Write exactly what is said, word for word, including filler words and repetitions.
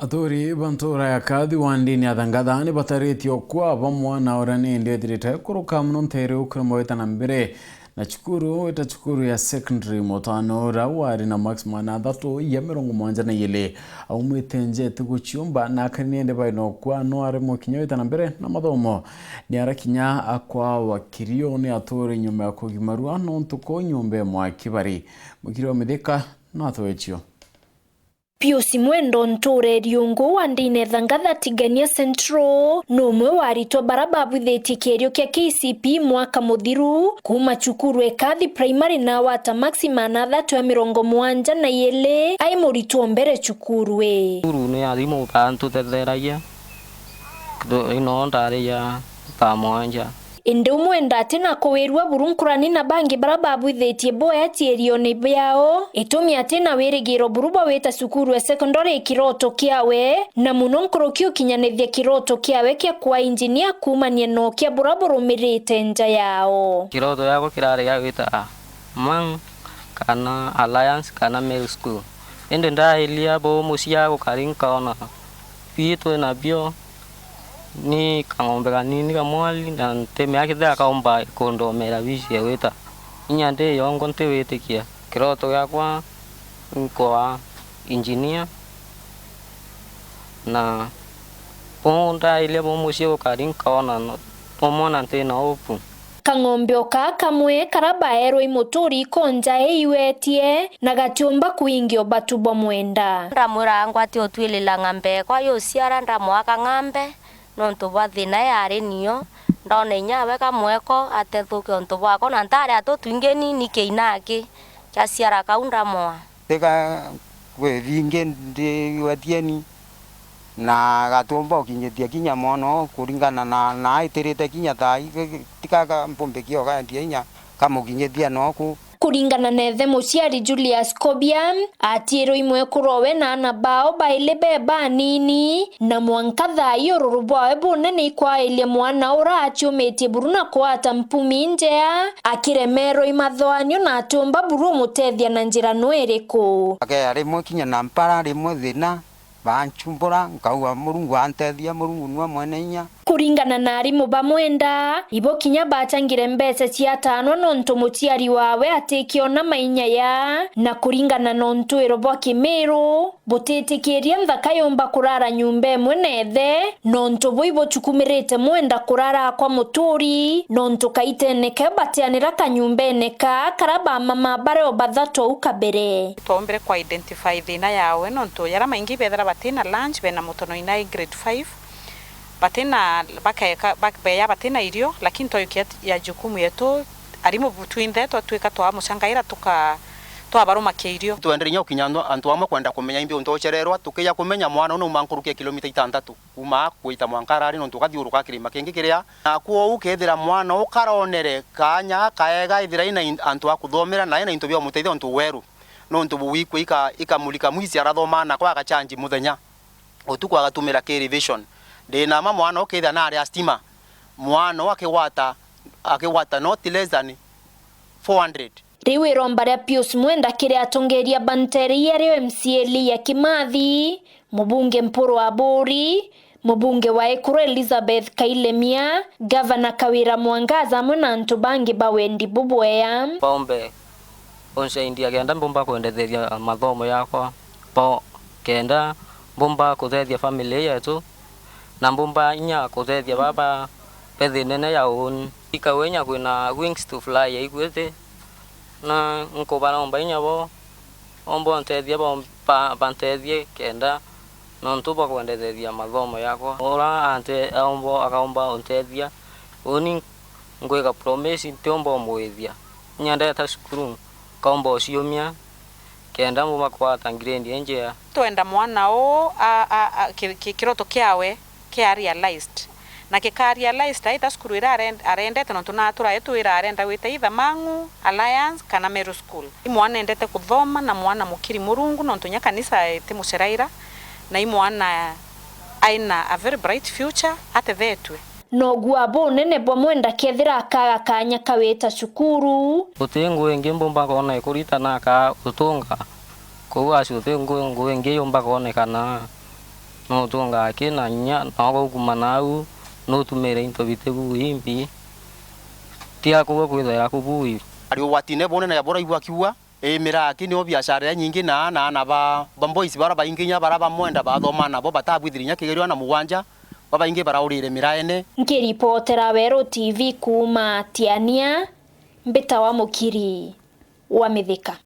Aturi ba ntura ya Kathi wa ndini ya Thangatha ni bataritie ukwa bwa mwana uria ni ndi ethirite kuruka muno ntere ukira mawita na mbere na cukuru, wita cukuru ya secondary. Mutano uria wari na marks magana athatu ya mirongo mugwanja na ili aumite nja eti guciumba na akari ni ndi baina ukwa no ari mukinya wita na mbere na mathomo. Ni ara kinya akwa wakiri ni aturi nyuma ya kugimarua nontu ko nyumba imwe akibari. Mukiri wa Mithika no atwechio. Pius Mwendo ntuura Eriungu wa ndini Thangatha Tigania Central, ni umwe wa aritwa bara babwithitie kierio kia K C P mwaka muthiru, kuuma cukuru e Kathi Primary na awata marks magana athatu ya mirongo mugwanja na ili, ai muritwa o mbere cukuru ii. Cukuru ni arimu bantuthetheragia, ino ndari ya thaa mugwanja. Indi umwe enda ati na kuwirua buru nkurani na bangi bara babwithitie boya cierione biao, itumi ati na wirigiro buru bwa wita cukuru e secondary kiroto kiawe, na muno nkuruki ukinyanithia kiroto kiawe kia kwa injinia kuumania no kia bura burumirite nja yao. Kiroto giakwa kirari gia gwita Mang kana Alliance kana Meru School. Indi ndailia bo mucii gukari nkaona bii twi nabio, ni kang'ombe kanini kamwari, na ntimea kethira kaumba kundomera wici ya gwita. Inya ndi yongo ntiwitikia. Kiroto giakwa nkwa injinia, na uu ndailia bo mucii gukari nkaona no-, umwona ntina upu. Kang'ombe o kaa kamwe kara baerwe i muturi ikonja iiwetie, na gatiumba kwingia ubatu bwa mwenda. Ndamwira ngwate utwilila ng'ambe ekwa yuciara, ndamwaka ng'ambe nontu bwa thina yari nio. Ndona inya we kamweko atethuke untu bwako, na ntari atu twingi nini kiinaki kiaciara kau ndamoa. Tiga kwi bingi ndiwetieni, na gatiumba ukinyithia kinya mwana uu kuringana na, na aitirite kinya thaa ii, tiga ka-, mpumbikie ugaendia inya kamukinyithia noku. Kuringana na ithe muciari Julius Kobia, atiirwe i mwekuru owe na aana bao baili be banini, na mwanka thaa ii ururu bwawe bunene ikwailia mwana ura aciumitie buru na kwata mpumi njea, akiremerwa i mathoanio na atiumba buru umutethia na njira no iriku? Akeya rimwe kinya na mpara, rimwe thina, banchumbura, nkauga, "Murungu antethia, Murungu niwe mwene inya." Kuringana na arimu ba mwenda, ibo kinya bachangire mbeca ciatanwa nontu muciari wawe atikiona mainya ya, na kuringana na untwiro bwa Kimiru, butitikiria nthaka yumba kurara nyumba imwe na ithe, nontu bui buchukumirite mwenda kurara akwa muturi, nontu kaitene keu batianira kanyumbene kaa kara bamama bario bathatu au kabere. Twaumbire kwa identify thina yawe, nontu jaria maingi bethira batina lunch, bena mutono ina i grade five, batina, bakeka, bak-, beya batina irio, lakini twayukia ya jukumu yetu, arimu bu-, twinthe twatwika twamucangaira tuka-, twabarumakia irio. Twendere inya gukinya antu, antu amwe kwenda kumenya imbi untu ucererwa, tukija kumenya mwana uu nauma nkuruki ya kilomita itantatu kuuma aa gwita mwanka arari, nontu ugathiuruka kirima kingi kiria. Na kwoou kethira mwana uu karonere kaanya kaega, ethira ina in-, antu a kuthomera na ina into bia umuteithia untu weru, nontu bugwikua ika-, ikamulika mwici arathoma na kwa agachanji muthenya. Utuku agatumira ki revision. Ndina mma mwana uu kethira nari a stima, mwana uu akigwata, akigwata not less than four hundred. Riu iromba ria Pius Mwenda kiri atongeria ba ntere ii ario M C A Leah Kimathi, mubunge Mpuru Aburi, mubunge wa Ekuru Elizabeth Kailemia, gavana Kawira Mwangaza amwe na antu bangi ba wendi bubwea. Baumbe unsaidia kenda mbumba kwendetheria mathomo yakwa, bo kenda mbumba kuthethia family yetu, na mbumba inya kuthethia baba be thinene ya uuni. Ikauga inya kwina wings to fly aigwiti, na nkubaromba inya bo, omba untethia, bo-, ba-, bantethie kenda nontu bwa kwendetheria mathomo yakwa. Ura ante-, aomba, akaomba untethia, uuni ngwika promise ntiumba umwithia. Inya ndeta cukuru, nkaumba uciumia, kenda mbumba kwata grade injea. Twenda mwana uu a, a, a, ki-, ki-, kiroto kiawe kia realized. Na kika realized aita cukuru iria aren-, arendete, nontu na turae twira arenda gwita either Mang'u, Alliance, kana Meru School. I mwana endete kuthoma na mwana mukiri Murungu, nontu nya kanisa itimuceraira, na i mwana aina a very bright future, atethetue. Nogu a bunene bwa Mwenda kethira akaga kanya kawita cukuru. Guti nguu ingi mbumba kwona ikurita na aka utunga. Kou acio uti nguu, nguu ingi yumba kwonekana. No utunga aki na nya, no gukuma nau, no utumire into biti buu imbi, ti akugwe kwithira kubui. Ari ugwatine bunene ya buraigua akiuga, ii miraa aki nio biashara iria nyingi na, na aana ba, ba boys bara baingi inya bara bamwenda bathoma nabo batabwithirie inya kigerio ana mugwanja, babaingi baraurire miraene. Nkiripotera Weru T V kuuma Tiania, mbitawa Mukiri wa Mithika.